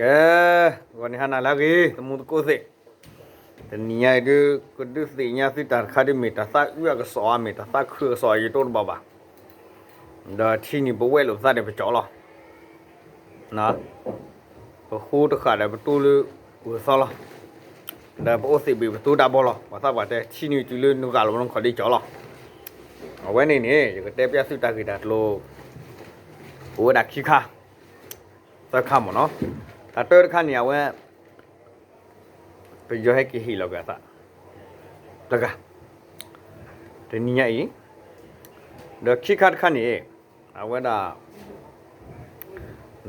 ကဲ, ဂီၤန့ၣ်ဟါနၤလၢအဂ့ၤ သမူသကိးသ့ၣ်, တနံၤညါအံၤဒုး ကဒုးသ့ၣ်ညါသုတၢ်တခါဒုး မ့ၢ်တၢ်သးအုးအကစီၣ်ဧါ မ့ၢ်တၢ်သးခုအကစီၣ်ဧါ ယတိၢ်တဘၣ်ဘၣ်, ဒီးထံန့ၣ်ပဝဲၢ်လိာ်ပသးဒီးပကၠီလီၤ. ပဃိတဃာ်ဒီးပတိၢ်လၢဂၢၤသီလီၤ. ဒီးပအိၣ်သ့ၣ်ဘ့ၣ်ပတိၢ်တၢ်ဘီလီၤ. ပှၤသးပှၢ်တဲ ထံန့ၣ်တုၤလၢနဂၤလီၤ နခီၣ်ဒ့ကၠီလီၤ. အဝဲန့ၣ်န့ၣ် ယကတဲပျဲသုတၢ်ဂ့ၢ်တၢ်ကျိၤ အိၣ်ဝဲဒၣ်ခံခါ သၢခါမ့ၢ်နီၤ. တၢ်တၢတခါန့ၣ် အဝဲ ပယီၤဟဲက့ၤဟ့ၣ်လီၤကွံာ်အသး တဂၤ တနံၤညါအံၤ, ဒီးခံခါတခါန့ၣ် အဝဲဒၣ်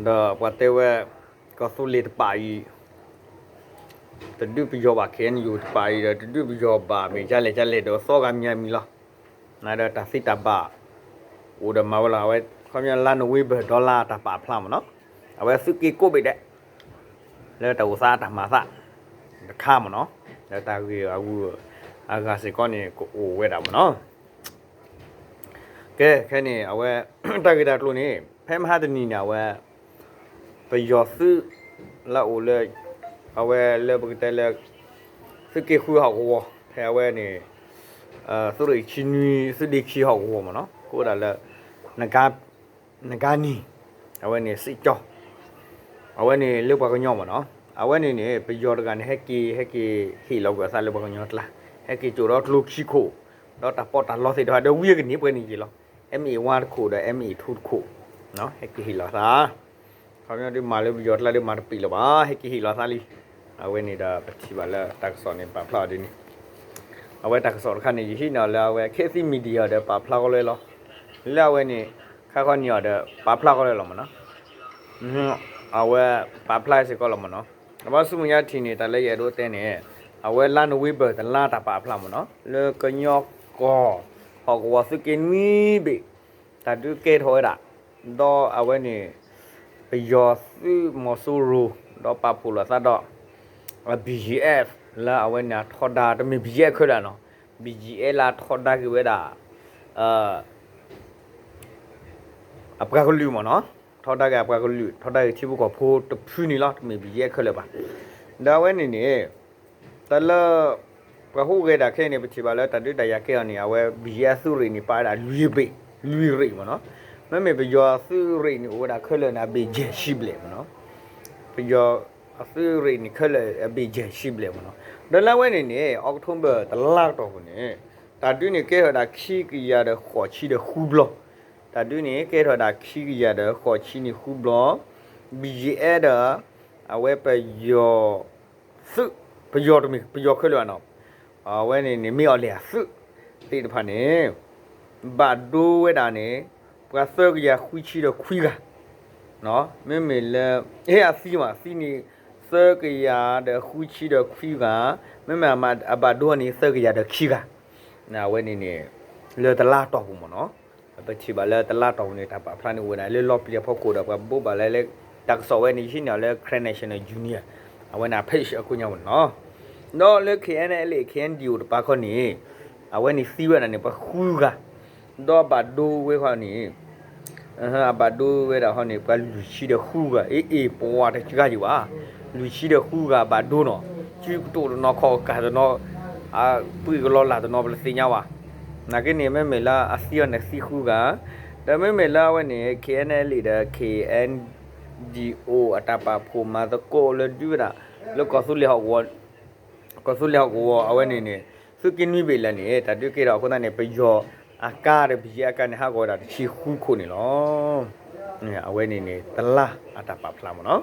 ဒီးပှၤတဲဝဲ ကီၢ်သူလ့ၤတပၤအံၤ တဒုးပယီၤဘၣ် ခဲအံၤယိၤတပၤအံၤဒီး တဒုးပယီၤဘၣ် မ့ၢ်ကလဲၣ်ကလဲၣ်ဒီးသီဂၤမံၤမံၤလီၤ. နဒီးတၢ်သ့တၢ်ဘၣ် အိၣ်ဒီးမၤဝဲလီၤ. အဝဲခီပညီလါနိၣ်ဝ့ဘၢၣ် ဒီလါတၢ်ပာ်ဖျါမ့ၢ်နီၤ. အဝဲသုးက့ကိးဘ့ၣ်ဒဲး လၢတၢ်အိၣ်သးတၢ်မၤသး တခါမ့ၢ်နီၤ. လၢတၢ်ဂ့ၢ်အဂုၤအဂၤစ့ၢ်ကီးန့ၣ် ကအိၣ်ဝဲဒၣ်မ့ၢ်နီၤ. ကဲ ခဲန့ၣ် အဝဲ တၢ်ဂ့ၢ်တၢ်ကျိၤန့ၣ် ဖဲမဟါတနံၤန့ၣ် အဝဲ ပယီၤသုး လၢအိၣ်လၢ အဝဲလၢပကတဲလၢ သုးက့ဃုဟီၣ်ကဝီၤ ဖဲအဝဲန့ၣ် သုးရ့ၣ်ခံနွံ သုးဒ့ခံဟီၣ်ကဝီၤမ့ၢ်နီၤ ကိးဝဲဒၣ်လၢ နဂါနံၤ အဝဲန့ၣ် စ့ၣ်ကၠီ အဝဲန့ၣ်လၢပှၤကညီမ့ၢ်နီၤ. အဝဲန့ၣ်န့ၣ် ပယီၤတဂၤန့ၣ် ဟဲက့ၤ ဟဲက့ၤဟ့ၣ်လီၤကွံာ်အသးလၢပှၤကညီကျါ, ဟဲက့ၤကၠိးဒီးကျိခံခိၣ်, ဒီးတၢ်ပီးတၢ်လီသ့ၣ်တဖၣ် ဒီးဝံအကန့ၣ်ပှဲၤန့ၣ်က့ၤလီၤ. အမ်အ့ၣ်ဝါတခိၣ်ဒီး အမ်အ့ၣ်ထူတခိၣ် ဟဲက့ၤဟ့ၣ်လီၤသး ခီပညီဒုးမၤလၢပယီၤကျါဒုးမၤတပ့ၢ်လၢၤဘၣ် ဟဲက့ၤဟ့ၣ်လီၤသးလံ. အဝဲန့ၣ်ဒီးပထံၣ်ဘၣ်လၢတၢ်ကစီၣ်န့ၣ် ပာ်ဖျါအီၤဒ်န့ၣ်, အဝဲတၢ်ကစီၣ်တခါန့ၣ် ယဟံးန့ၢ်အီၤလၢအဝဲ ခ့သံမံၤဒံယၤဒီးပာ်ဖျါဃီလၢလီၤ. လၢအဝဲန့ၣ် ခါဃီန့ၢ်အီၤဒီးပာ်ဖျါဃီလၢလီၤမ့ၢ်နီၤ. အဝဲပာ်ဖျါစ့ၢ်ကီးလီၤမ့ၢ်နီၤ. အဘၣ်ဆူမဲာ်ညါထံၣ်န့ၣ် တၢ်လၢယအဲၣ်ဒိးတဲန့ၣ် အဝဲလါနိၣ်ဝ့ဘၢၣ်တလါတၢ်ပာ်ဖျါမ့ၢ်နီၤ လၢကညီကီၢ် ဟီၣ်ကဝီၤသုးက့နွံဘ့ၣ် တၢ်ဒုးကဲထီၣ်ဝဲဒၣ် ဒီးအဝဲန့ၣ် ပယီၤသုးမီၤစိရိၤ ဒီးပာ်ဖှိၣ်လိာ်သးဒီး BGF လၢအဝဲန့ၣ်အထီဒါ တမ့ၢ် BGF ခဲလၢာ်နီၤ, BGF လၢအထီဒါက့ၤဝဲဒၣ် အပှၤကလုာ်မ့ၢ်နီၤ, ထီဒါက့ၤအပှၤကလုာ် ထီဒါက့ၤထံဖိကီၢ်ဖိတဖုန့ၣ်လီၤ, တမ့ၢ် BGF ခဲလၢာ်ဘၣ်. ဒီးအဝဲန့ၣ်န့ၣ် တၢ်လၢ ပှၤဟူးဂဲၤဒၣ်ခဲအံၤန့ၣ် ပထံၣ်ဘၣ်လၢတၢ်ဒုးတၢ်ယၤကဲအီၤန့ၣ် အဝဲ BGF သုးရ့ၣ်န့ၣ် ပာ်ဝဲဒၣ်လွံၢ်ဘ့ၣ် လွံၢ်ရ့ၣ်မ့ၢ်နီၤ, မ့မ့ၢ်ပယီၤအသုးရ့ၣ်န့ၣ် အိၣ်ဝဲဒၣ်ခဲလၢာ်န့ၣ် အဘ့ၣ်ယဲၢ်ဆံဘျဲၣ်မ့ၢ်နီၤ, ပယီၤအသုးရ့ၣ်န့ၣ် ခဲလၢာ်အဘ့ၣ်ယဲၢ်ဆံဘျဲၣ်မ့ၢ်နီၤ, ဒီးလၢအဝဲန့ၣ်န့ၣ် October တလါကတီၢ်ပူၤန့ၣ် တၢ်ဒုးန့ၣ်ကဲထီၣ်ဝဲဒၣ်ခံကယၤဒီးဃိးဆံဒီးဃုဘျီ, တၢ်ဒုးန့ၣ်ကဲထီၣ်ဝဲဒၣ်ခံကယၤဒီးဃိးဆံန့ၣ်ဃုဘျီ, BGF ဒီး အဝဲပယီၤ သုး, ပယီၤတမ့ၢ် ပယီၤခဲလၢာ်ဘၣ်နီၤ, အဝဲန့ၣ်န့ၣ် မ့ၢ်အီၤလဲၣ်အသုးသ့ၣ်တဖၣ်န့ၣ် ဘၣ်ဒိဝဲဒၣ်န့ၣ် ပှၤသၢကယၤဃုဆံဒီးခွံဂၤ, မ့မ့ၢ်လၢ ဟ့ၣ်အသံမး အသံန့ၣ် သၢကယၤဒီးဃုဆံဒီးခွံဂၤ, မ့မ့ၢ်အဘၣ်ဒိန့ၣ် သၢကယၤဒီးခံဂၤ, အဝဲန့ၣ်န့ၣ် လၢတလါတီၢ်ပူၤမ့ၢ်နီၤ. ပထံၣ်ဘၣ်လၢတလါတီၢ်ပူၤန့ၣ် တၢ်ပာ်ဖျါန့ၣ်အိၣ်ဝဲဒၣ်လၢလီၢ်ပျံၤအဖီခိၣ်ဒီး ပှၤဘိးဘၣ်လၢ တၢ်ကစီၣ်ဝဲန့ၣ် ယဟံးန့ၢ်အီၤလၢ Karen National Union အဝဲန့ၣ် page အကိးညါမ့ၢ်နီၤ. ဒီးလၢ KNLA KNDO တပၤခီန့ၣ် အဝဲန့ၣ်သံဝဲဒၣ်န့ၣ် ပှၤဃုဂၤ, ဒီးအဘၣ်ဒိဝဲဃီန့ၣ် အဘၣ်ဒိဝဲဒၣ်ဃီန့ၣ် ပှၤလွံၢ်ဆံဒီးဃုဂၤ, အ့ၣ်အ့ၣ် ပှၤတကဂၤယံၤဘၣ်, လွံၢ်ဆံဒီးဃုဂၤအဘၣ်ဒိနီၤ, စုကတိၢ်တနီၤ ခီၣ်ကၢ်တနီၤ, အပှ့ၤကလီလၢ်တနီၤ ပတသ့ၣ်ညါဘၣ်. နာ်က့န့ၣ် မ့မ့ၢ်လၢအသံအီၤန့ၣ်သံဃုဂၤ, ဒီးမ့မ့ၢ်လၢအဝဲန့ၣ် KNLA ဒီး KNDO အတၢ်ပာ်ဖှိၣ်မၤသကိးလၢဒုးဝဲဒၣ် လၢကီၢ်သူလ့ၤဟီၣ်ကဝီၤ ကီၢ်သူလ့ၤဟီၣ်ကဝီၤအဝဲန့ၣ်န့ၣ် သုးက့နွံဘ့ၣ်လဲၣ်န့ၣ် တၢ်ဒုးကဲထီၣ်အဃိသတးန့ၣ် ပယီၤအကါဒီး ပယီၤအကါန့ၣ် ဟးဂီၤဝဲဒၣ်တဆံဃုခိၣ်န့ၣ်လီၤ. အဝဲန့ၣ်န့ၣ် တလါအတၢ်ပာ်ဖျါမ့ၢ်နီၤ.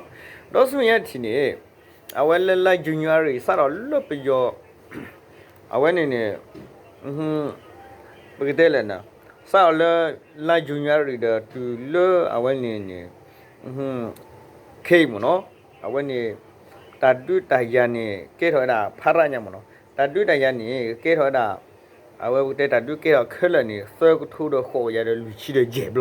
ဒီးဆူမဲာ်ညါထံၣ်န့ၣ် အဝဲလၢလါ January စးထီၣ်လၢပယီၤ အဝဲန့ၣ်န့ၣ် ပကတဲလဲၣ်န့ၣ် စးထီၣ်လၢလါ January ဒီးတုၤလၢအဝဲန့ၣ်န့ၣ် ခဲအံၤမ့ၢ်နီၤ အဝဲန့ၣ် တၢ်ဒုးတၢ်ယၤန့ၣ် ကဲထီၣ်ဝဲဒၣ်ဖးရၣ်ညါမ့ၢ်နီၤ. တၢ်ဒုးတၢ်ယၤန့ၣ် ကဲထီၣ်ဝဲဒၣ် အဝဲပကတဲတၢ်ဒုးကဲထီၣ်ခဲလၢာ်န့ၣ် သၢကထိဒီးဃိးကယၤဒီးလွံၢ်ဆံဒီးယဲၢ်ဘျီ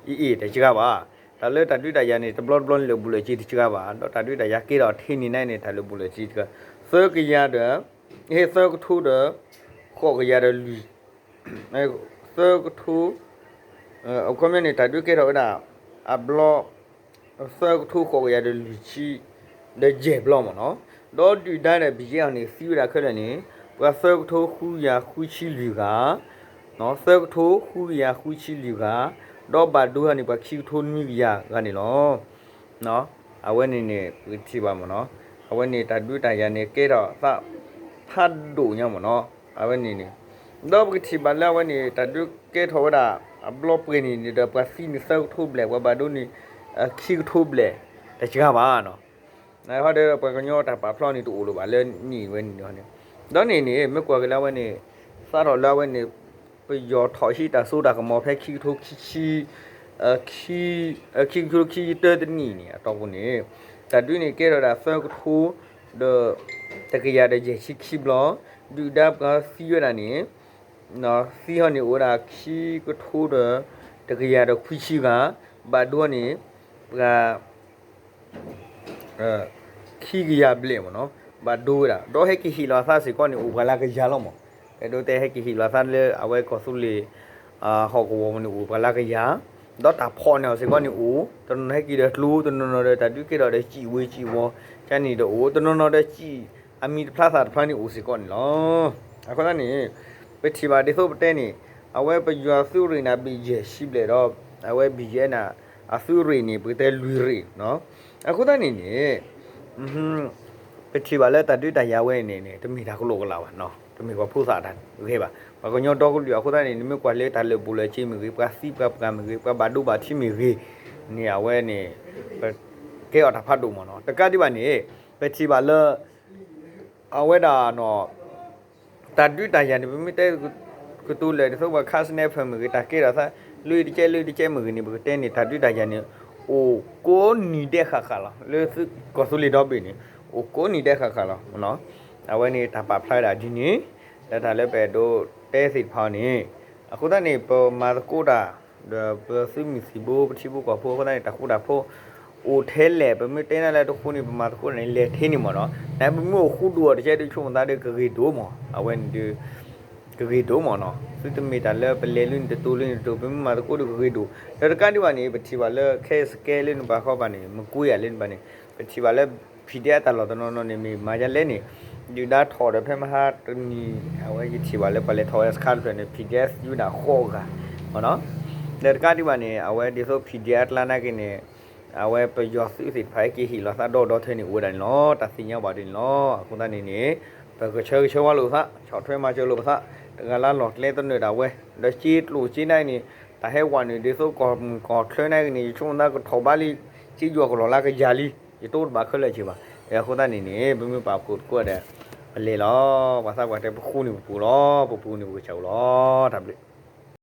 အံၤအံၤတစှၤဘၣ်. တၢ်လၢတၢ်ဒုးတၢ်ယၤန့ၣ် တဘျီတဘျီန့ၣ်လၢာ်ဘူးလၢာ်စ့တစှၤဘၣ်. ဒီးတၢ်ဒုးတၢ်ယၤကဲထီၣ်ထဲန့ၣ်န့ၣ် တၢ်လၢာ်ဘူးလၢာ်စ့တစှၤ သၢကယၤဒီး ဟ့ၣ်သၢကထိဒီး ဃိးကယၤဒီးလွံၢ် သၢကထိ အခီပညီန့ၣ် တၢ်ဒုးကဲထီၣ်ဝဲဒၣ် အဘျီ သၢကထိဃိးကယၤဒီးလွံၢ်ဆံ ဒီးယဲၢ်ဘျီမ့ၢ်နီၤ, ဒီးဒုၣ်ဒါဒီး ဘံၣ်ယဲၢ်အီၤန့ၣ် သံဝဲဒၣ်ခဲလၢာ်န့ၣ် ပှၤသၢကထိဃုကယၤဃုဆံလွံၢ်ဂၤ, သၢကထိဃုကယၤဃုဆံလွံၢ်ဂၤ, ဒီးဘၣ်ဒိဟီန့ၣ် ပှၤခံကထိနွံကယၤဂၤန့ၣ်လီၤ. အဝဲန့ၣ်န့ၣ် ပကထံၣ်ဘၣ်မ့ၢ်နီၤ, အဝဲန့ၣ်တၢ်ဒုးတၢ်ယၤန့ၣ် ကဲထီၣ်သးဖးဒိၣ်ညါမ့ၢ်နီၤ, အဝဲန့ၣ်န့ၣ်, ဒီးပကထံၣ်ဘၣ်လၢအဝဲန့ၣ် တၢ်ဒုးကဲထီၣ်ဝဲဒၣ် အဘျီပှဲၤန့ၣ်န့ၣ်ဒီး ပှၤသံန့ၣ်သၢကထိဘျဲၣ်, ပှၤဘၣ်ဒိန့ၣ် ခံကထိဘျဲၣ် တစှၤဘၣ်နီၤ. ဟီဒီးပှၤကညီတၢ်ပာ်ဖျါန့ၣ်တအိၣ်လၢၤဘၣ်လၢနံၣ်ဝဲန့ၣ်ဒီးန့ၣ်, ဒီးန့ၣ်န့ၣ် မ့ၢ်ကွၢ်က့ၤလၢအဝဲန့ၣ် စးထီၣ်လၢအဝဲန့ၣ် ပယီၤထီၣ်ဟံးတၢ်စိတၢ်ကမီၤဖဲခံကထိခံဆံ ခံကထိခံဆံတၢတနံၣ်န့ၣ် အတီၢ်ပူၤန့ၣ် တၢ်ဒုးန့ၣ်ကဲထီၣ်ဝဲဒၣ်သၢကထိ ဒီး တကယၤဒီးယဲၢ်ဆံခံဘျီ, ဒုၣ်ဒါပှၤသံဝဲဒၣ်န့ၣ် သံဟီန့ၣ်အိၣ်ဝဲဒၣ်ခံကထိဒီး တကယၤဒီးခွံဆံဂၤ, ဘၣ်ဒိန့ၣ် ပှၤ ခံကယၤဘျဲၣ်မ့ၢ်နီၤ, ဘၣ်ဒိဝဲဒၣ်, ဒီးဟဲက့ၤဟ့ၣ်လီၤအသးစ့ၢ်ကီးန့ၣ် အိၣ်ပှၤလၢကယၤလီၤမး, အဲၣ်ဒိးတဲဟဲက့ၤဟ့ၣ်လီၤအသးလၢအဝဲကီၢ်သူလ့ၤ ဟီၣ်ကဝီၤပူၤန့ၣ်အိၣ်ပှၤလၢကယၤ, ဒီးတၢ်ဖီၣ်န့ၢ်အီၤစ့ၢ်ကီးန့ၣ်အိၣ်, တနီၤနီၤဟဲက့ၤဒီးကျိ, တနီၤနီၤဒီးတၢ်ဒုးကဲထီၣ်ဒီးစံၣ်ဝ့စံၣ်ဝီၤ ကန့ၣ်ဒီးအိၣ်, တနီၤနီၤဒီးစံၣ်အမံၤတဖျါသၣ်တဖျါန့ၣ်အိၣ်စ့ၢ်ကီးန့ၣ်လီၤ. အဃိသတးန့ၣ် ပထံၣ်ဘၣ်ဒ်သိးပတဲန့ၣ် အဝဲပယီၤသုးရ့ၣ်န့ၣ် ဘ့ၣ်ယဲၢ်ဆံဘျဲၣ်ဒီး အဝဲဘံၣ်ယဲၢ်န့ၣ် အသုးရ့ၣ်န့ၣ် ပကတဲလွံၢ်ရ့ၣ်နီၤ. အဃိသတးန့ၣ်န့ၣ် ပထံၣ်ဘၣ်လၢတၢ်ဒုးတၢ်ယၤဝဲန့ၣ်န့ၣ် တမ့ၢ်တၢ်ကလိာ်ကလာ်ဘၣ်နီၤ, တမ့ၢ်ပှၤဖိသၣ်တၢ်ဂ့ၤဘၣ်. ပှၤကညီဒီကလုာ်အဃိသတးန့ၣ် နမ့ၢ်ကွၢ်လၢတၢ်လၢာ်ဘူၣ်လၢာ်စ့ၤမ့ၢ်ဂ့ၤ, ပှၤသံပှၤပှၢ်မ့ၢ်ဂ့ၤ, ပှၤဘၣ်ဒိဘၣ်ထံးမ့ၢ်ဂ့ၤန့ၣ် အဝဲန့ၣ် ပကဲအီၤတၢ်ဖးဒိၣ်မ့ၢ်နီၤ. တကးဒံးဘၣ်န့ၣ် ပထံၣ်ဘၣ်လၢ အဝဲဒၣ် တၢ်ဒုးတၢ်ယၤန့ၣ် ပမ့ၢ်တဲကတိၤလၢာ်ဒ်သိးပှၤခး sniper မ့ၢ်ဂ့ၤ, တၢ်ကဲထီၣ်သး လၢတကဲလၢတကဲမ့ၢ်ဂ့ၤန့ၣ် ပကတဲန့ၣ် တၢ်ဒုးတၢ်ယၤန့ၣ် အိၣ်ကိးနံၤဒဲးဃၣ်ဃၣ်လီၤ. လၢသုးကီၢ်သူလ့ၤဒီဘ့ၣ်န့ၣ် အိၣ်ကိးနံၤဒဲးဃၣ်ဃၣ်လီၤ. အဝဲန့ၣ်တၢ်ပာ်ဖျါဝဲဒၣ်ဒ်န့ၣ် လၢတၢ်လၢပအဲၣ်ဒိးတဲသ့ၣ်တဖၣ်န့ၣ် အဃိသတးန့ၣ် ပမၤသကိးတၢ် ဒီးပသုးမုၢ်သံၣ်ဘိ ပထံဖိကီၢ်ဖိအဃိသတးန့ၣ် တၢ်ဃူတၢ်ဖိး အိၣ်ထဲလဲၣ်, ပမ့ၢ်တဲနၤလၢတဃူန့ၣ် ပမၤသကိးန့ၣ် လဲၤထဲန့ၣ်မ့ၢ်နီၤ. နပမ့ၢ်အိၣ်ဃူဒိၣ်အီၤတကဲဒုး ဆိကမိၣ်သးဒီးကဂ့ၤဒိၣ်မး, အဝဲန့ၣ်ဒုး ကဂ့ၤဒိၣ်မးနီၤ. သုတမ့ၢ်တၢ်လၢပလဲၤလၢန့ၣ်တတိၤလၢန့ၣ်တတိၤ ပမ့ၢ်မၤသကိးဒီးကဂ့ၤဒိၣ်. ဒီးတကးဒံးဘၣ်န့ၣ် ပထံၣ်ဘၣ်လၢခဲစကဲလၢနပာ်ဃီဘၣ်န့ၣ် မကွ့ဧါလၢနဘၣ်န့ၣ် ပထံၣ်ဘၣ်လၢ PDF တၢ်လီၢ်တနီၤနီၤန့ၣ် မ့ၢ်မၤဒ်လဲၣ်န့ၣ် ဒုၣ်ဒါထီၣ်ဒီးဖဲမဟါတနံၤ အဝဲယထံၣ်ဘၣ်လၢပှၤလဲၤထီၣ်ဝဲစခါတဖျၢၣ်န့ၣ် PDF သံဝဲဒၣ်ဃိးဂၤမ့ၢ်နီၤ. ဒီးတကးဒံးဘၣ်န့ၣ် အဝဲဒ်သိး PDF အကျါနာ်က့န့ၣ် အဝဲပယီၤသုးသ့ၣ်တဖၣ်ဟဲက့ၤဟ့ၣ်လီၤသးဒီဒီထၢန့ၣ် အိၣ်ဝဲဒၣ်န့ၣ်လီၤ. တၢ်သ့ၣ်ညါဘၣ်ဒ်န့ၣ်လီၤ. အဃိသတးန့ၣ်န့ၣ် ပကဆၢဂ့ၤဆၢဝါလိာ်ပသး, ဆီၣ်ထွဲမၤစၢၤလိာ်ပသး, တဂၤလၢလီၢ်ကျဲသနၢၣ်ဒၣ်ဝဲ, ဒီးစ့ကျိၣ်စ့နၢ်အံၤန့ၣ် တၢ်ဟဲဝဲနုာ်ဒ်သိးကီၢ်မုၢ်ကီၢ်ချၢနၢ်အံၤန့ၣ် ယဆိကမိၣ်သးကထီၣ်ဘးလံ, စ့ယွၤကလီၢ်လၢကယၤလံ, ယတိတဘၣ်ခဲလၢာ်က့ၤဘၣ်. အဃိသတးန့ၣ်န့ၣ် ပမ့ၢ်ပာ်ဖှိၣ်သကိးဒီး ပလဲၤလီၤ. ပှၤသးပှၢ်တဲပဃူန့ၣ်ပပူၤလီၤ, ပပူၤန့ၣ်ပကစၢ်အိၣ်လီၤ. တၢ်ဘျုး